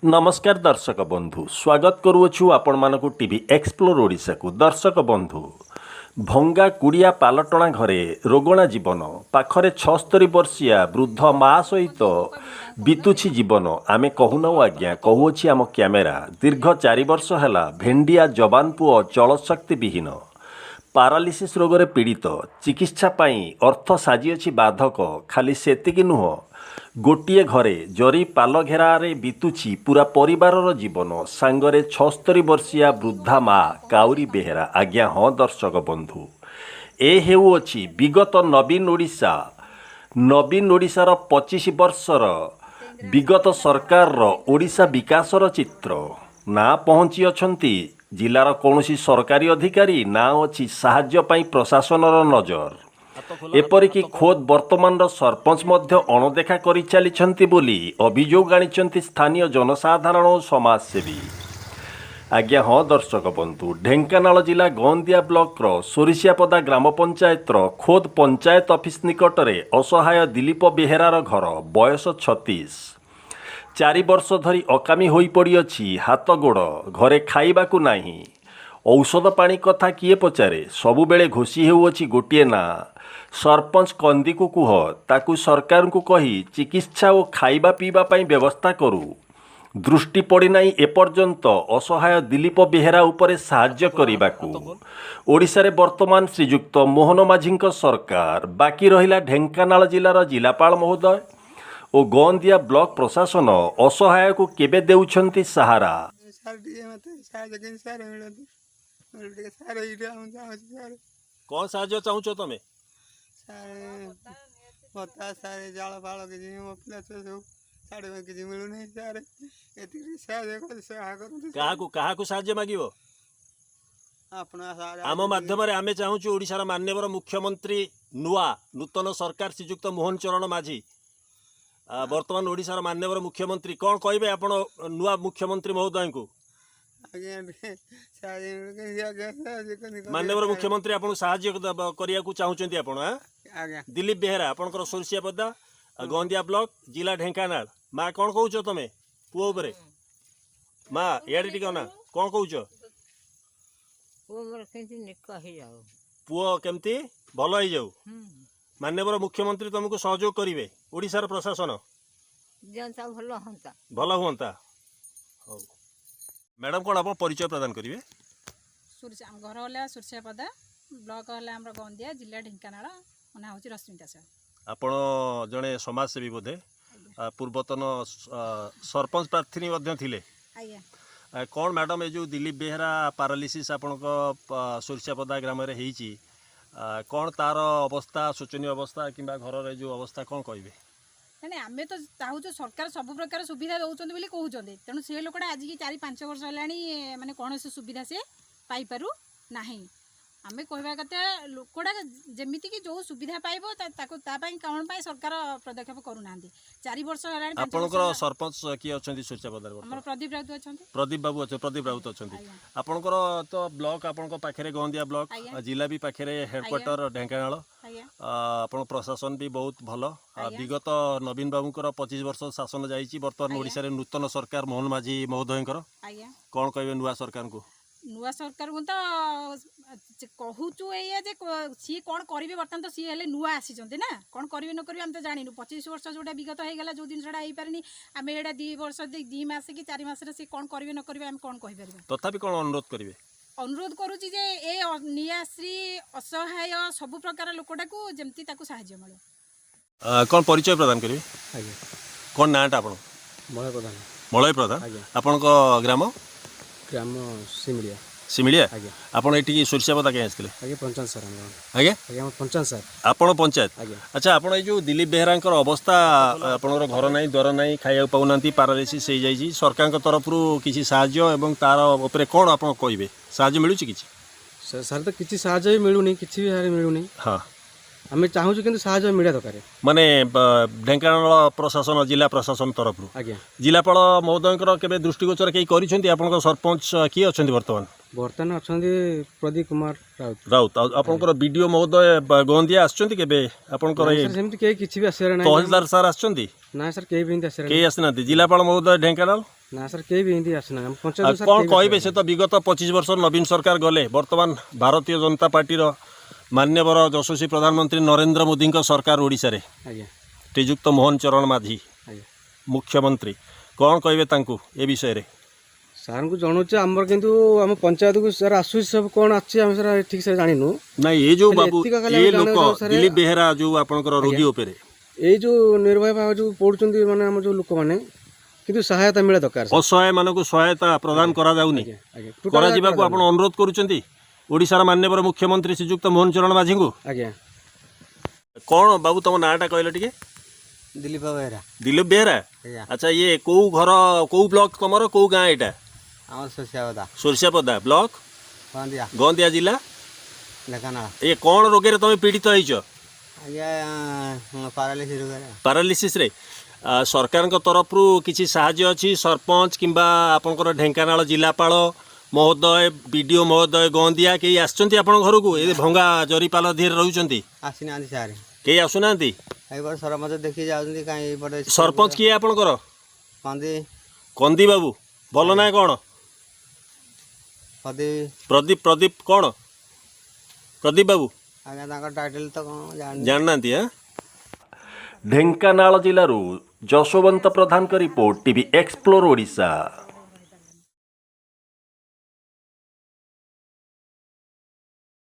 ନମସ୍କାର ଦର୍ଶକ ବନ୍ଧୁ, ସ୍ୱାଗତ କରୁଅଛୁ ଆପଣମାନଙ୍କୁ ଟିଭି ଏକ୍ସପ୍ଲୋର ଓଡ଼ିଶାକୁ। ଦର୍ଶକ ବନ୍ଧୁ, ଭଙ୍ଗା କୁଡ଼ିଆ ପାଲଟଣା ଘରେ ରୋଗଣା ଜୀବନ। ପାଖରେ 76 ବର୍ଷିଆ ବୃଦ୍ଧ ମା ସହିତ ବିତୁଛି ଜୀବନ। ଆମେ କହୁନାହୁଁ ଆଜ୍ଞା, କହୁଅଛି ଆମ କ୍ୟାମେରା। ଦୀର୍ଘ 4 ବର୍ଷ ହେଲା ଭେଣ୍ଡିଆ ଯବାନ ପୁଅ ଚଳଶକ୍ତି ବିହୀନ, ପାରାଲିସିସ୍ ରୋଗରେ ପୀଡ଼ିତ। ଚିକିତ୍ସା ପାଇଁ ଅର୍ଥ ସାଜିଅଛି ବାଧକ। ଖାଲି ସେତିକି ନୁହଁ, ଗୋଟିଏ ଘରେ ଜରି ପାଲ ଘେରାରେ ବିତୁଛି ପୁରା ପରିବାରର ଜୀବନ। ସାଙ୍ଗରେ 76 ବର୍ଷିଆ ବୃଦ୍ଧା ମା କାଉରୀ ବେହେରା। ଆଜ୍ଞା ହଁ ଦର୍ଶକ ବନ୍ଧୁ, ଏ ହେଉଅଛି ବିଗତ ନବୀନ ଓଡ଼ିଶା, ନବୀନ ଓଡ଼ିଶାର 25 ବର୍ଷର ବିଗତ ସରକାରର ଓଡ଼ିଶା ବିକାଶର ଚିତ୍ର। ନା ପହଞ୍ଚି ଅଛନ୍ତି ଜିଲ୍ଲାର କୌଣସି ସରକାରୀ ଅଧିକାରୀ, ନା ଅଛି ସାହାଯ୍ୟ ପାଇଁ ପ୍ରଶାସନର ନଜର। ଏପରିକି ଖୋଦ୍ ବର୍ତ୍ତମାନର ସରପଞ୍ଚ ମଧ୍ୟ ଅଣଦେଖା କରିଚାଲିଛନ୍ତି ବୋଲି ଅଭିଯୋଗ ଆଣିଛନ୍ତି ସ୍ଥାନୀୟ ଜନସାଧାରଣ ଓ ସମାଜସେବୀ। ଆଜ୍ଞା ହଁ ଦର୍ଶକ ବନ୍ଧୁ, ଢେଙ୍କାନାଳ ଜିଲ୍ଲା ଗନ୍ଦିଆ ବ୍ଲକର ସୋରିଷିଆପଦା ଗ୍ରାମ ପଞ୍ଚାୟତର ଖୋଦ୍ ପଞ୍ଚାୟତ ଅଫିସ ନିକଟରେ ଅସହାୟ ଦିଲୀପ ବେହେରାର ଘର। ବୟସ 36। 4 ବର୍ଷ ଧରି ଅକାମୀ ହୋଇପଡ଼ିଅଛି ହାତ ଗୋଡ଼। ଘରେ ଖାଇବାକୁ ନାହିଁ, ଔଷଧ ପାଣି କଥା କିଏ ପଚାରେ? ସବୁବେଳେ ଘୋଷି ହେଉଅଛି ଗୋଟିଏ ନାଁ, ସରପଞ୍ଚ କନ୍ଦିକୁ କୁହ, ତାକୁ ସରକାରଙ୍କୁ କହି ଚିକିତ୍ସା ଓ ଖାଇବା ପିଇବା ପାଇଁ ବ୍ୟବସ୍ଥା କରୁ। ଦୃଷ୍ଟି ପଡ଼ିନାହିଁ ଏପର୍ଯ୍ୟନ୍ତ ଅସହାୟ ଦିଲୀପ ବେହେରା ଉପରେ ସାହାଯ୍ୟ କରିବାକୁ। ଓଡ଼ିଶାରେ ବର୍ତ୍ତମାନ ଶ୍ରୀଯୁକ୍ତ ମୋହନ ମାଝୀଙ୍କ ସରକାର। ବାକି ରହିଲା ଢେଙ୍କାନାଳ ଜିଲ୍ଲାର ଜିଲ୍ଲାପାଳ ମହୋଦୟ ଓ ଗନ୍ଦିଆ ବ୍ଲକ ପ୍ରଶାସନ ଅସହାୟକୁ କେବେ ଦେଉଛନ୍ତି ସାହାରା? ସାର୍, ଟିକେ ମୋତେ ସାହାଯ୍ୟ କେମିତି ସାର୍ ମିଳନ୍ତୁ, ମୋର ଟିକେ ସାର୍, ଏଇଟା ମୁଁ ଚାହୁଁଛି ସାର୍। କ'ଣ ସାହାଯ୍ୟ ଚାହୁଁଛ ତମେ? ସାର୍, ଭତ୍ତା ସାର୍, ଜାଳ ଫାଳ କିଛି, ମୋ ପିଲା ଛୁଆ ସବୁ ଛାଡ଼ିବା କିଛି ମିଳୁନି ସାର୍। ଏତିକି ଟିକେ ସାହାଯ୍ୟ କରି ସହାୟ କରନ୍ତୁ ସାର୍। କାହାକୁ କାହାକୁ ସାହାଯ୍ୟ ମାଗିବ? ଆପଣ ସାର୍। ଆମ ମାଧ୍ୟମରେ ଆମେ ଚାହୁଁଛୁ ଓଡ଼ିଶାର ମାନ୍ୟବର ମୁଖ୍ୟମନ୍ତ୍ରୀ, ନୂଆ ନୂତନ ସରକାର ଶ୍ରୀଯୁକ୍ତ ମୋହନ ଚରଣ ମାଝୀ, ବର୍ତ୍ତମାନ ଓଡ଼ିଶାର ମାନ୍ୟବର ମୁଖ୍ୟମନ୍ତ୍ରୀ। କ'ଣ କହିବେ ଆପଣ ନୂଆ ମୁଖ୍ୟମନ୍ତ୍ରୀ ମହୋଦୟଙ୍କୁ? ଆଜ୍ଞା, ଟିକେ ସାହାଯ୍ୟ କେମିତି ଆଜ୍ଞା, ସାହାଯ୍ୟ କେମିତି କରିବେ ମାନ୍ୟବର ସାର୍? ମୁଖ୍ୟମନ୍ତ୍ରୀ ଆପଣଙ୍କୁ ସାହାଯ୍ୟ କରିବାକୁ ଚାହୁଁଛନ୍ତି ଆପଣ ଆଁ? ଆଜ୍ଞା। ଦିଲୀପ ବେହେରା, ଆପଣଙ୍କର ସୋରିଷିଆପଦା, ଗନ୍ଦିଆ ବ୍ଲକ, ଜିଲ୍ଲା ଢେଙ୍କାନାଳ। ମା, କ'ଣ କହୁଛ ତମେ ପୁଅ ଉପରେ? ମା, ଇଆଡ଼େ ଟିକେ ଅନା, କ'ଣ କହୁଛ? ପୁଅ ମୋର କେମିତି ନିକ ହେଇଯାଉ। ପୁଅ କେମିତି ଭଲ ହେଇଯାଉ। ମାନ୍ୟବର ମୁଖ୍ୟମନ୍ତ୍ରୀ ତମକୁ ସହଯୋଗ କରିବେ, ଓଡ଼ିଶାର ପ୍ରଶାସନ ଦିଅନ୍ତା, ଭଲ ହୁଅନ୍ତା। ଭଲ ହୁଅନ୍ତା। ହଉ ମ୍ୟାଡ଼ାମ୍, କ'ଣ ଆପଣ ପରିଚୟ ପ୍ରଦାନ କରିବେ? ଆମ ଘର ହେଲା ସୁରସିଆପଦା, ବ୍ଲକ ହେଲା ଆମର ଗନ୍ଦିଆ, ଜିଲ୍ଲା ଢେଙ୍କାନାଳ। ମୋ ନାଁ ହେଉଛି ରଶ୍ମିତା ସାହୁ। ଆପଣ ଜଣେ ସମାଜସେବୀ ବୋଧେ, ପୂର୍ବତନ ସରପଞ୍ଚ ପ୍ରାର୍ଥିନୀ ମଧ୍ୟ ଥିଲେ। ଆଜ୍ଞା। କ'ଣ ମ୍ୟାଡ଼ାମ୍, ଏ ଯେଉଁ ଦିଲୀପ ବେହେରା ପାରାଲିସିସ୍ ଆପଣଙ୍କ ସୋରିଷିଆପଦା ଗ୍ରାମରେ ହେଇଛି, କ'ଣ ତାର ଅବସ୍ଥା, ଶୋଚନୀୟ ଅବସ୍ଥା କିମ୍ବା ଘରର ଏ ଯେଉଁ ଅବସ୍ଥା, କ'ଣ କହିବେ? ନାଇଁ, ଆମେ ତ ଚାହୁଁଛୁ, ସରକାର ସବୁ ପ୍ରକାର ସୁବିଧା ଦେଉଛନ୍ତି ବୋଲି କହୁଛନ୍ତି। ତେଣୁ ସେ ଲୋକଟା ଆଜିକି 4-5 ବର୍ଷ ହେଲାଣି, ମାନେ କୌଣସି ସୁବିଧା ସେ ପାଇପାରୁ ନାହିଁ। ଆମେ କହିବା କଥା, ଲୋକଟା ଯେମିତିକି ଯେଉଁ ସୁବିଧା ପାଇବ, ତାକୁ ତା ପାଇଁ କ'ଣ ପାଇଁ ସରକାର ପଦକ୍ଷେପ କରୁନାହାନ୍ତି? 4 ବର୍ଷ ହେଲାଣି, 5 ବର୍ଷ ଆପଣଙ୍କର ହେଲା। ସରପଞ୍ଚ କିଏ ଅଛନ୍ତି ସୋରିଷିଆପଦାରେ ଆମର ବର୍ତ୍ତମାନ? ପ୍ରଦୀପ ରାଉତ ଅଛନ୍ତି। ପ୍ରଦୀପ ବାବୁ ଅଛନ୍ତି, ପ୍ରଦୀପ ରାଉତ ଅଛନ୍ତି। ଆଜ୍ଞା। ଆପଣଙ୍କର ତ ବ୍ଲକ ଆପଣଙ୍କ ପାଖରେ ଗନ୍ଦିଆ ବ୍ଲକ, ଜିଲ୍ଲା ବି ପାଖରେ, ହେଡ଼କ୍ୱାର୍ଟର ଢେଙ୍କାନାଳ। ଆପଣ ପ୍ରଶାସନ ବି ବହୁତ ଭଲ। ବିଗତ ନବୀନ ବାବୁଙ୍କର 25 ବର୍ଷ ଶାସନ ଯାଇଛି। ବର୍ତ୍ତମାନ ଓଡ଼ିଶାରେ ନୂତନ ସରକାର ମୋହନ ମାଝୀ ମହୋଦୟଙ୍କର। କ'ଣ କହିବେ ନୂଆ ସରକାରଙ୍କୁ? ନୂଆ ସରକାରଙ୍କୁ ତ କହୁଛୁ ଏଇଆ ଯେ ସିଏ କ'ଣ କରିବେ। ବର୍ତ୍ତମାନ ତ ସିଏ ହେଲେ ନୂଆ ଆସିଛନ୍ତି ନା, କ'ଣ କରିବେ ନ କରିବେ ଆମେ ତ ଜାଣିନୁ। 25 ବର୍ଷ ଯେଉଁଟା ବିଗତ ହେଇଗଲା, ଯେଉଁ ଜିନିଷଟା ହେଇପାରିନି, ଆମେ ଏଇଟା 2 ବର୍ଷ, 2 ମାସ କି 4 ମାସରେ ସିଏ କ'ଣ କରିବେ ନ କରିବେ, ଆମେ କ'ଣ କହିପାରିବା? ତଥାପି କ'ଣ ଅନୁରୋଧ କରିବେ? ଅନୁରୋଧ କରୁଛି ଯେ ଏ ନିଆଶ୍ରୀ, ଅସହାୟ, ସବୁ ପ୍ରକାର ଲୋକଟାକୁ ଯେମିତି ତାକୁ ସାହାଯ୍ୟ ମିଳୁ। କ'ଣ ପରିଚୟ ପ୍ରଦାନ କରିବେ? ଆଜ୍ଞା। କ'ଣ ନାଁଟା ଆପଣ? ମଳୟ ପ୍ରଧାନ। ମଳୟ ପ୍ରଧାନ। ଆଜ୍ଞା। ଆପଣଙ୍କ ଗ୍ରାମ? ଗ୍ରାମ ସିମିଳିଆ। ସିମିଳିଆ। ଆଜ୍ଞା। ଆପଣ ଏଠିକି ସୋରିଷିଆପଦା କାହିଁ ଆସିଥିଲେ? ଆଜ୍ଞା, ପଞ୍ଚାୟତ ସାର୍ ଆମର। ଆଜ୍ଞା? ଆଜ୍ଞା, ଆମର ପଞ୍ଚାୟତ ସାର୍। ଆପଣ ପଞ୍ଚାୟତ? ଆଜ୍ଞା। ଆଚ୍ଛା, ଆପଣ ଏଇ ଯେଉଁ ଦିଲୀପ ବେହେରାଙ୍କର ଅବସ୍ଥା, ଆପଣଙ୍କର ଘର ନାହିଁ, ଦ୍ୱାର ନାହିଁ, ଖାଇବାକୁ ପାଉନାହାନ୍ତି, ପାରାଲିସିସ୍ ହେଇଯାଇଛି, ସରକାରଙ୍କ ତରଫରୁ କିଛି ସାହାଯ୍ୟ ଏବଂ ତାର ଉପରେ କ'ଣ ଆପଣ କହିବେ? ସାହାଯ୍ୟ ମିଳୁଛି କିଛି? ସାର୍, ତ କିଛି ସାହାଯ୍ୟ ବି ମିଳୁନି, କିଛି ବି ସାର୍ ମିଳୁନି। ଆମେ ଚାହୁଁଛୁ, କିନ୍ତୁ ସାହାଯ୍ୟ ମିଳିବା ଦରକାର। ମାନେ ଢେଙ୍କାନାଳ ପ୍ରଶାସନ, ଜିଲ୍ଲା ପ୍ରଶାସନ ତରଫରୁ? ଆଜ୍ଞା। ଜିଲ୍ଲାପାଳ ମହୋଦୟଙ୍କର କେବେ ଦୃଷ୍ଟିଗୋଚର କେହି କରିଛନ୍ତି? ଆପଣଙ୍କ ସରପଞ୍ଚ କିଏ ଅଛନ୍ତି ବର୍ତ୍ତମାନ? ବର୍ତ୍ତମାନ ଅଛନ୍ତି ପ୍ରଦୀପ କୁମାର ରାଉତ। ରାଉତ। ଆଉ ଆପଣଙ୍କର ବିଡ଼ିଓ ମହୋଦୟ ଗନ୍ଦିଆ ଆସିଛନ୍ତି କେବେ ଆପଣଙ୍କର? ନାଇଁ ସାର୍, ସେମିତି କେହି କିଛି ବି ଆସିବାର ନାହିଁ। ତହସିଲଦାର ସାର୍ ଆସିଛନ୍ତି? ନାଇଁ ସାର୍, କେହି ବି ଏମିତି ଆସିବାର କେହି ଆସିନାହାନ୍ତି। ଜିଲ୍ଲାପାଳ ମହୋଦୟ ଢେଙ୍କାନାଳ? ନା ସାର୍, କେହି ବି ଏମିତି ଆସିନାହାନ୍ତି ଆମ ଆଉ ପଞ୍ଚାୟତ ସାର୍। କ'ଣ କେହି ବି କହିବେ? ସେ ତ ବିଗତ 25 ବର୍ଷ ନବୀନ ସରକାର ଗଲେ, ବର୍ତ୍ତମାନ ଭାରତୀୟ ଜନତା ପାର୍ଟିର ମାନ୍ୟବର ଯଶସ୍ୱୀ ପ୍ରଧାନମନ୍ତ୍ରୀ ନରେନ୍ଦ୍ର ମୋଦିଙ୍କ ସରକାର ଓଡ଼ିଶାରେ, ଆଜ୍ଞା, ଶ୍ରୀଯୁକ୍ତ ମୋହନ ଚରଣ ମାଝୀ ଆଜ୍ଞା, ମୁଖ୍ୟମନ୍ତ୍ରୀ, କ'ଣ କହିବେ ତାଙ୍କୁ ଏ ବିଷୟରେ? ସାର୍ଙ୍କୁ ଜଣାଉଛୁ ଆମର, କିନ୍ତୁ ଆମ ପଞ୍ଚାୟତକୁ ସାର୍ ଆସୁଛି ସବୁ, କ'ଣ ଆସୁଛି ଆମେ ସାର୍ ଠିକ୍ ସେ ଜାଣିନୁ। ନାଇଁ, ଏ ଯୋଉ ହେଲେ ବାବୁ ଏତିକ ଖାଲି ଏ ଆମେ ଲୋକ ଜାଣିବାକୁ ସାର୍- ଦିଲ୍ଲୀପ ବେହେରା ଯୋଉ ଆପଣଙ୍କର ରୋଗୀ ଉପରେ ଏଇ ଯେଉଁ ନିର୍ଭୟ ଭାବେ ଯେଉଁ ପଡ଼ୁଛନ୍ତି, ମାନେ ଆମ ଯେଉଁ ଲୋକମାନେ, କିନ୍ତୁ ସହାୟତା ମିଳିବା ଦରକାର ସାର୍। ଅସହାୟ ମାନଙ୍କୁ ସହାୟତା ପ୍ରଦାନ କରାଯାଉନି। ଆଜ୍ଞା ଆଜ୍ଞା, କରାଯିବାକୁ ଆପଣ ଅନୁରୋଧ କରୁଛନ୍ତି ଓଡ଼ିଶାର ମାନ୍ୟବର ମୁଖ୍ୟମନ୍ତ୍ରୀ ଶ୍ରୀଯୁକ୍ତ ମୋହନ ଚରଣ ମାଝୀଙ୍କୁ? ଆଜ୍ଞା। କ'ଣ ବାବୁ, ତମ ନାଁଟା କହିଲ ଟିକେ? ଦିଲ୍ଲୀପ ବେହେରା। ଦିଲ୍ଲୀପ ବେହେରା? ଆଜ୍ଞା। ଆଚ୍ଛା, ଇଏ କୋଉ ଘର, କୋଉ ବ୍ଲକ ତମର, କୋଉ ଗାଁ ଏଇଟା? ଆମର ଶୋଷିଆବଦା। ସୋରିଷାପଦା, ବ୍ଲକ ଗନ୍ଦିଆ। ଗନ୍ଦିଆ, ଜିଲ୍ଲା ଢେଙ୍କାନାଳ। ଏ କ'ଣ ରୋଗରେ ତମେ ପୀଡ଼ିତ ହେଇଛ? ଆଜ୍ଞା, ପାରାଲିସିସ୍ ରୋଗରେ। ପାରାଲିସିସ୍ରେ। ସରକାରଙ୍କ ତରଫରୁ କିଛି ସାହାଯ୍ୟ ଅଛି? ସରପଞ୍ଚ କିମ୍ବା ଆପଣଙ୍କର ଢେଙ୍କାନାଳ ଜିଲ୍ଲାପାଳ ମହୋଦୟ, ବିଡ଼ିଓ ମହୋଦୟ ଗନ୍ଦିଆ, କେହି ଆସିଛନ୍ତି ଆପଣଙ୍କ ଘରକୁ? ଏ ଭଙ୍ଗା ଜରିପାଲ ଦେହରେ ରହୁଛନ୍ତି। ଆସିନାହାନ୍ତି ସାର୍। କେହି ଆସୁନାହାନ୍ତି? ଏଇପଟେ ସରପଞ୍ଚ ଦେଖି ଯାଉଛନ୍ତି, କାହିଁ ଏଇପଟେ। ସରପଞ୍ଚ କିଏ ଆପଣଙ୍କର? କନ୍ଦି। କନ୍ଦି ବାବୁ। ଭଲ ନା କ'ଣ? ପ୍ରଦୀପ। ପ୍ରଦୀପ, ପ୍ରଦୀପ କ'ଣ? ପ୍ରଦୀପ ବାବୁ। ଆଜ୍ଞା, ତାଙ୍କ ଟାଇଟେଲ୍ ତ କ'ଣ ଜାଣିନି। ଜାଣିନାହାନ୍ତି? ଆଁ ଢେଙ୍କାନାଳ ଜିଲ୍ଲାରୁ ଯଶୋବନ୍ତ ପ୍ରଧାନଙ୍କ ରିପୋର୍ଟ, ଟିଭି ଏକ୍ସପ୍ଲୋର ଓଡ଼ିଶା।